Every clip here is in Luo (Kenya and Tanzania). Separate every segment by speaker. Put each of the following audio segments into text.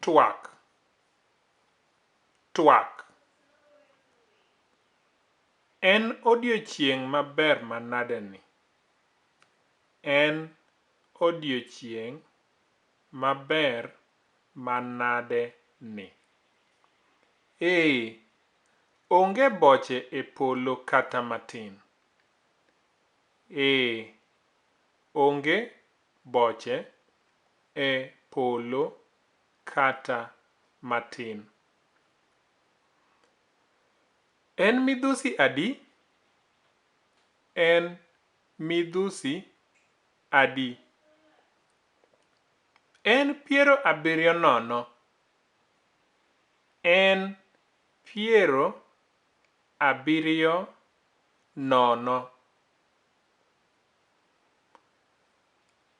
Speaker 1: Twak. Twak. En odiochieng' maber manade ni. En odiochieng' maber manade ni. Ee, onge boche e polo kata matin. Ee, onge boche e polo kata matin. En midhusi adi? En midhusi adi? En piero abiriyo nono. En piero abiriyo nono.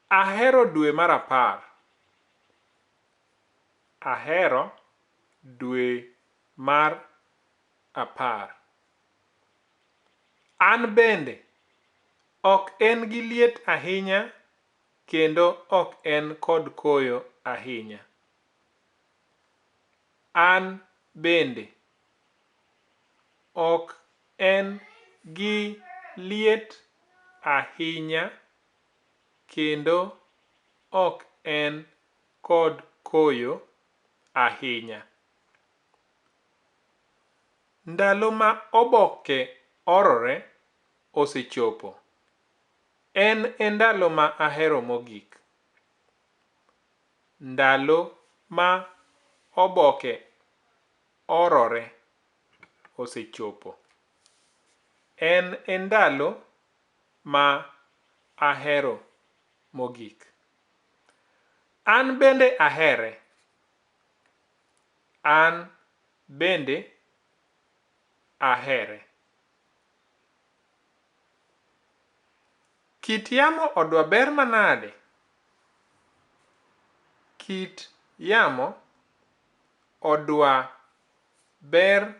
Speaker 1: Ahero dwe mar apar. Ahero dwe mar apar. An bende. Ok en gi liet ahinya kendo ok en kod koyo ahinya. An bende. Ok en gi liet ahinya kendo ok en kod koyo ahinya. Ndalo ma oboke orore osechopo. En e ndalo ma ahero mogik. Ndalo ma oboke orore osechopo. En e ndalo ma ahero mogik. An bende ahere. An bende ahere. Kit yamo odwa ber manade? Kit yamo odwa ber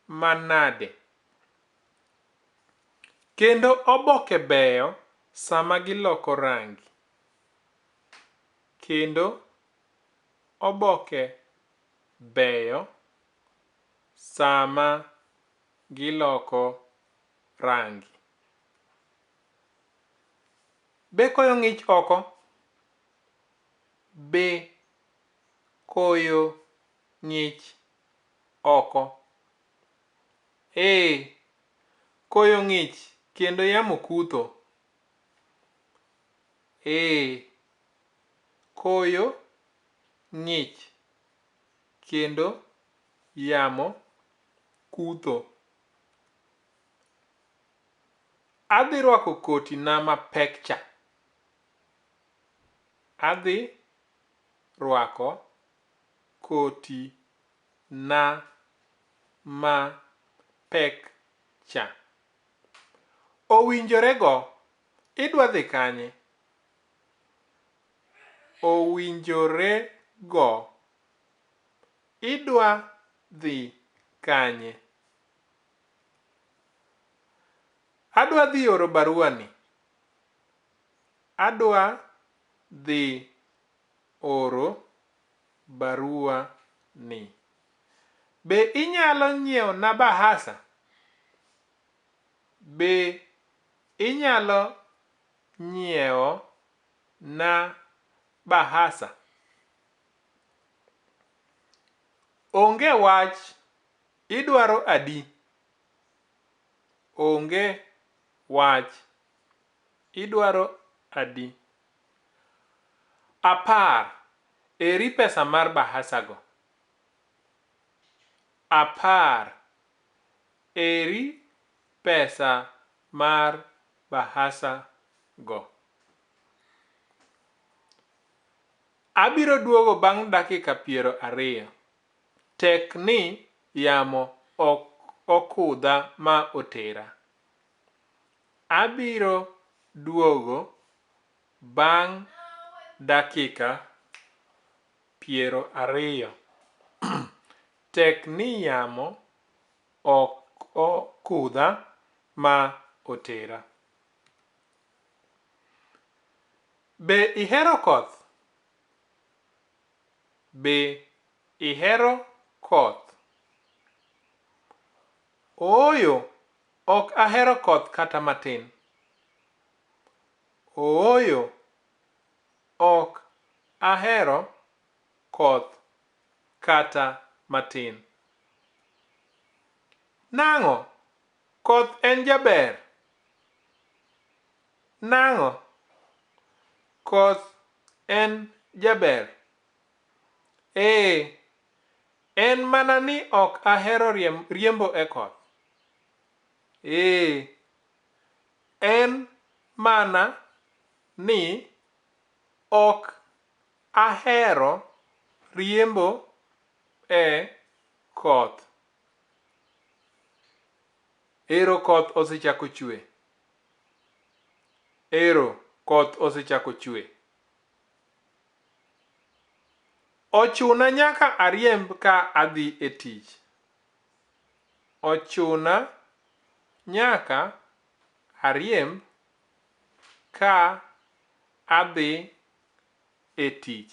Speaker 1: manade? Kendo oboke beyo sama giloko rangi. Kendo oboke beyo sama giloko rangi. Be koyo ng'ich oko? Be koyo ng'ich oko? Ee, koyo ng'ich kendo yamo kutho. Ee, koyo ng'ich kendo yamo kutho. Adhi rwako koti na mapek cha. Adhi rwako koti na mapek cha. Owinjore go. Idwa dhi kanye? Owinjore go. Idwa dhi kanye? Adwa dhi oro barua ni. Adwa dhi oro barua ni. Be inyalo nyiewo na bahasa? Be inyalo nyiewo na bahasa? Onge wach, idwaro adi? Onge wach, idwaro adi? Apar. Eri pesa mar bahasa go. Apar. Eri pesa mar bahasa go. Abiro duogo bang' dakika piero ariyo. Tek ni yamo ok okudha ma otera. Abiro duogo bang' dakika piero ariyo. Tek ni yamo ok okudha ma otera. Be ihero koth? Be ihero koth? Ooyo, ok ahero koth kata matin. Ooyo, ok ahero koth kata matin. Nang'o? Koth en jaber. Nang'o? Koth en jaber. Ee, en mana ni ok ahero riembo e koth. Ee, en mana ni ok ahero riembo e koth. Ero koth osechako chwe. Ero koth osechako chwe. Ochuna nyaka ariemb ka adhi e tich. Ochuna nyaka ariemb ka adhi e tich.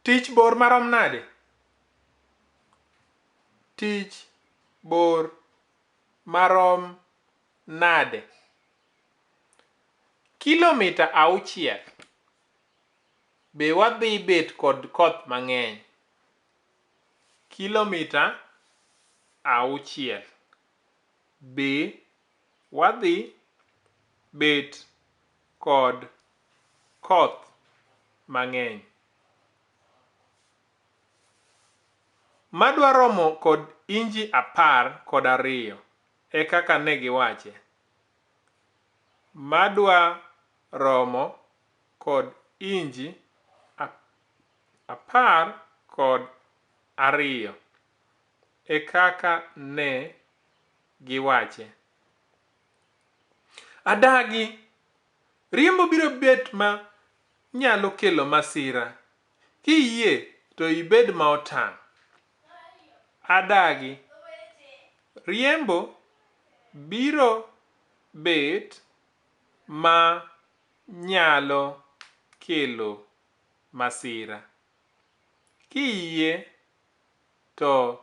Speaker 1: Tich bor marom nade? Tich bor marom nade? Kilomita auchiel. Be wadhi bet kod koth mang'eny? Kilomita auchiel. Be wadhi bet kod koth mang'eny? Madwa romo kod inji apar kod ariyo e kaka ne giwache. Madwa romo kod inji apar kod ariyo e kaka ne giwache. Adagi, riembo biro bet ma nyalo kelo masira. Kiyie to ibed ma otang'. Adagi, riembo biro bet ma nyalo kelo masira. Kiyie to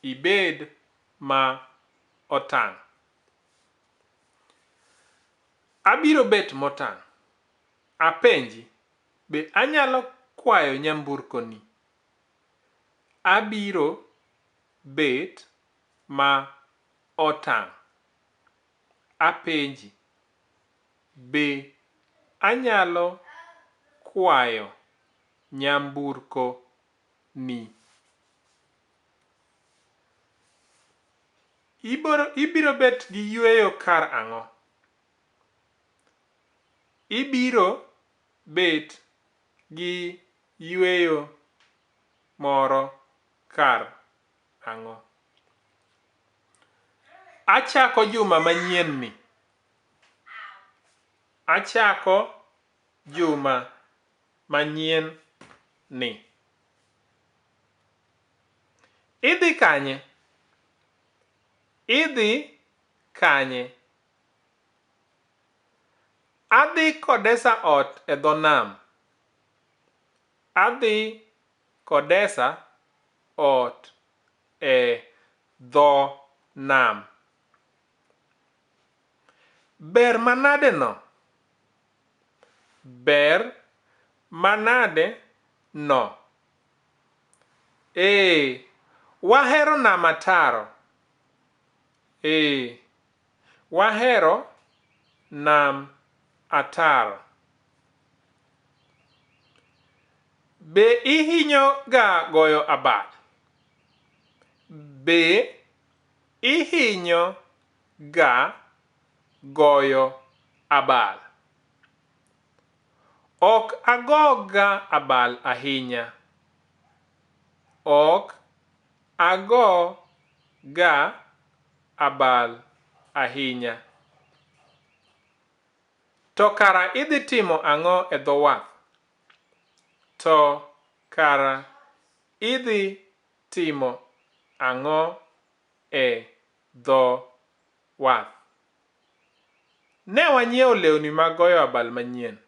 Speaker 1: ibed ma otang'. Abiro bet motang'. Apenji, be anyalo kwayo nyamburko ni? Abiro bet ma otang'. Apenji, be anyalo kwayo nyamburko ni? Ibiro bet gi yueyo kar ang'o? Ibiro bet gi yueyo moro kar ang'o? Achako juma manyien ni. Achako juma manyien ni. Idhi kanye? Idhi kanye? Adhi kodesa ot e dho nam. Adhi kodesa ot e dho nam. Ber manade no? Ber manade no? Ee, wahero nam ataro. Ee, wahero nam ataro. Be ihinyo ga goyo abal? Be ihinyo ga goyo abal? Ok ago ga abal ahinya. Ok ago ga abal ahinya. To kara idhi timo ang'o e dho wath? To kara idhi timo ang'o e dho wath? Ne wanyiewo lewni mag goyo abal manyien.